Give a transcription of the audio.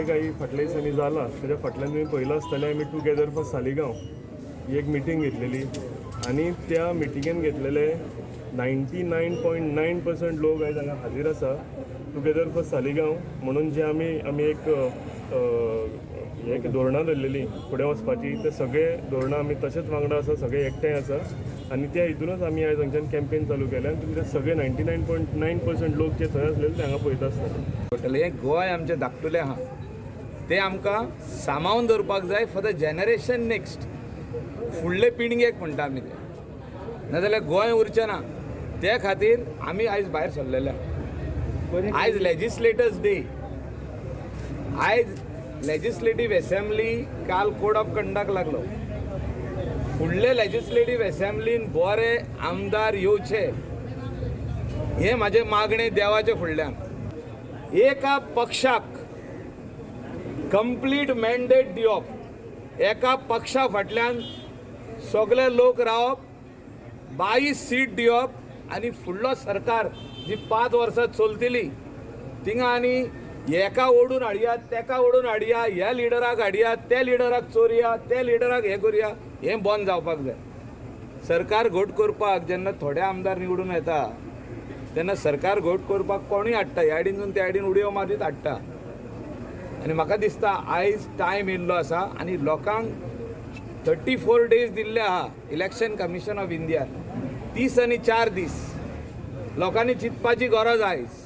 काही फाटल्या दिसांनी जाला ताच्या फाटल्यान तुमी पळयलां आसतलें, आमी टुगेदर फॉर सालिगांव ही एक मिटींग घेतलेली आनी त्या मिटिंगेन घेतलेले 99.9% लोक आयज हांगा हाजीर आसा. टुगेदर फॉर सालिगांव म्हणून जे आमी आमी एक एक धोरणां धरलेली फुडें वचपाची, ते सगळे धोरणां आमी तशेंच वांगडा आसा, सगळे एकठांय आसा आनी त्या हितूनच आमी आयज हांगच्यान कॅम्पेन चालू केलें आनी तुमचे सगळे 99.9% लोक जे थंय आसलेले ते हांगा पळयता आसतले. पडटलें. हें गोंय आमचें धाकटुलें आहा, तें आमकां सांबाळून दवरपाक जाय फॉर the generation next, फुडले पिळगेक म्हणटा आमी तें, नाजाल्यार गोंय उरचें ना. ते खातीर आमी आयज भायर सरलेले आहा. आयज लेजिस्लेटर्स डे, आयज लेजिस्लेटीव एसेंब्ली, काल कोड ऑफ कंडक्ट लागलो. फुडले लेजिस्लेटीव एसेंब्लीन बरे आमदार येवचे हें म्हाजें मागणें देवाच्या फुडल्यान. एका पक्षाक कंप्लीट मॅन्डेट दिवप, एका पक्षा फाटल्यान सगळे लोक रावप, 22 सीट दिवप आनी फुडलो सरकार जी 5 वर्सां चलतली थिंगा आनी हेका ओडून हाडया, तेका ओडून हाडया, ह्या लिडराक हाडया, त्या लिडराक चोरया, त्या लिडराक हें करुया, हें बंद जावपाक जाय. सरकार घट करपाक जेन्ना थोडे आमदार निवडून येता तेन्ना सरकार घट करपाक कोणूय हाडटा, ह्या आडीनसून त्या आडीन उडयो मारीत हाडटा. आनी म्हाका दिसता आयज टायम येयल्लो आसा आनी लोकांक 34 डेज दिल्ले आहा इलेक्शन कमिशन ऑफ इंडिया. 34 दीस लोकांनी चिंतपाची गरज आयज.